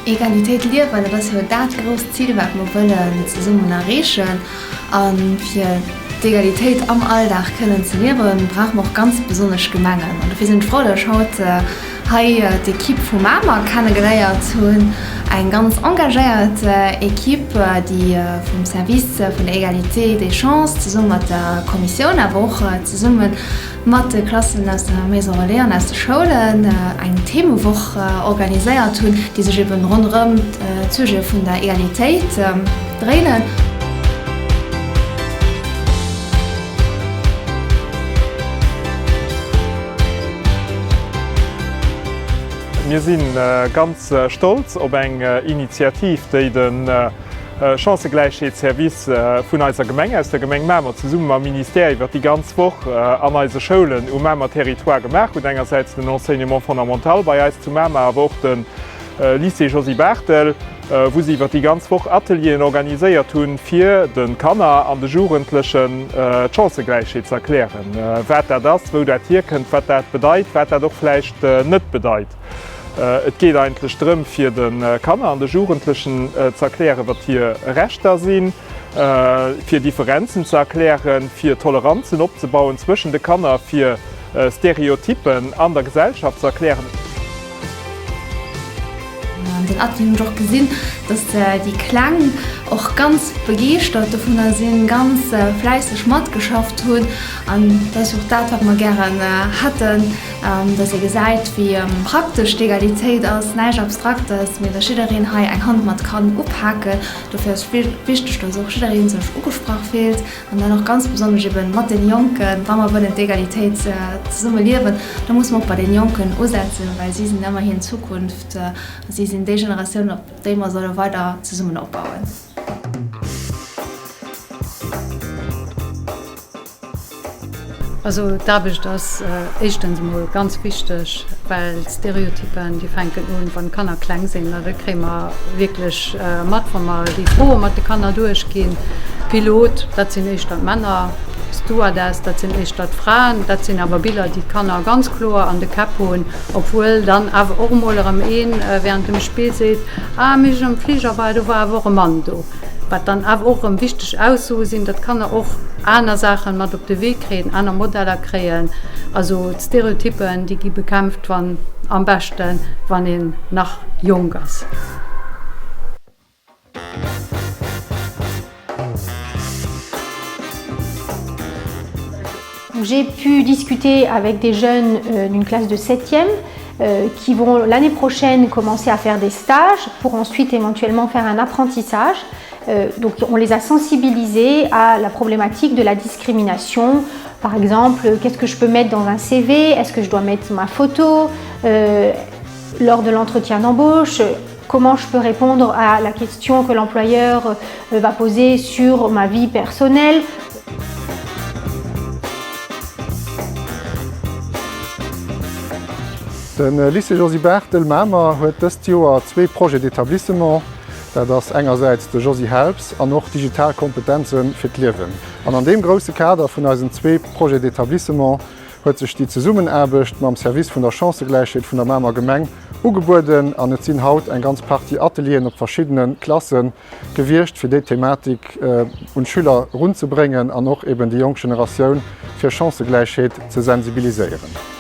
Egalitéit liewen, dat ass jo dat grousst Zil, wat mer wëllen zesummen erreechen. A fir d'Egalitéit am Alldag kënnen ze liewen, brauche mer och ganz besonnesch Gemengen. An dofir sinn ech frou, datt ech haut hei d'Ekipp vu Mamer kennegeléiert hunn. Eng ganz engagéiert Ekipp, déi vum Service vun der Égalité des chances zesumme mat der Kommissioun, awer och zesumme mat de Klassen aus der Maison Relais an aus de Schoulen eng Themewoch organiséiert hunn, déi sech eben ronderëm d'Sujete vun der Egalitéit dréinen. Mir si ganz stolz op eng Initiativ, déi de Chancëgläichheetsservice vun eiser Gemeng, aus der Gemeng Mamer, zesumme mam Ministère iwwer déi ganz Woch an eise Schoulen um Mamer Territoire gemaach hutt. Engersäits den Enseignement fondamental bei eis zu Mamer, awer och de Lycée Josy Barthel, wou se iwwer déi ganz Woch Atelieren organiséiert hunn, fir de Kanner an de Jugendlechen d'Chancëgläichheet ze erklären, wat dat ass, wou dat hierkënnt, wat dat bedeit, wat dat och vläicht net bedeit. Et geet eigentlech drëm, fir de Kanner an de Jugendlechen ze erklären, wat hir Rechter sinn, fir Differenzen ze erklären, fir Toleranzen opzebauen zwëschen de Kanner, fir Stereotyppen an der Gesellschaft ze erklären. An den Atelieren hunn ech och gesinn, dass déi Kleng och ganz begeeschtert dovunner sinn, ganz fläisseg matgeschafft hunn. An dat ass jo och dat, wat mer gären hätten. Dass ee gesäit, wéi praktesch d'Egalitéit ass, näischt Abstraktes, mee dass jiddereen hei eng Hand mat kann upaken. Dofir ass et wichteg, dass och jidderee sech ugesprach fillt an dann och ganz besonnesch eben mat den Jonken. Wa mer wëllen d'Egalitéit zesumme liewen, da musse mer och bei den Jonken usetzen, well si sinn ëmmerhin d'Zukunft a si sinn déi Generatioun, op déi mer solle weider zesummen opbauen. Also d'Aarbecht ass éischtens emol ganz wichteg, well d'Stereotypen, déi fänken un, wann d'Kanner kleng sinn. A dat kréie mer wierklech mat, wa mer déi Froe mat de Kanner duerchginn. Pilot, dat sinn éischter d'Männer, Stewardess, dat sinn éischter d'Fraen. Dat sinn awer Biller, déi d'Kanner ganz kloer an de Käpp hunn, obwuel dann awer och emol erëm ee während dem Spill seet, Ah, mir sinn am Fliger, war do war awer och e Mann do. Wat dann awer och erëm wichteg Aussoe sinn, datt d'Kanner och aner Saachen mat op de Wee kréien, aner Modeller kréien. Also d'Stereotyppen, déi gi bekämpft, wann am beschten, wann een nach jonk ass. J'ai pu discuter avec des jeunes euh, d'une classe de 7e euh, qui vont l'année prochaine commencer à faire des stages pour ensuite éventuellement faire un apprentissage. Euh, donc on les a sensibilisés à la problématique de la discrimination. Par exemple, qu'est-ce que je peux mettre dans un CV Est-ce que je dois mettre ma photo euh, Lors de l'entretien d'embauche, comment je peux répondre à la question que l'employeur euh, va poser sur ma vie personnelle. De Lycée Josy Barthel Mamer huet dëst Joer zwee Projets d'établissement. Dat ass engersäits de Josy Helps an och digital Kompetenze fir d'Liewen. An an deem grousse Kader vun eisen zwee Projets d'établissement huet sech déi Zesummenaarbecht mam Service vun der Chancëgläichheet vun der Mamer Gemeng ugebueden an et sinn haut eng ganz Partie Atelieren op verschiddene Klasse gewiescht, fir déi Thematik un d'Schüler erunzebréngen an och eben déi jonk Generatioun fir Chancëgläichheet ze sensibiliséieren.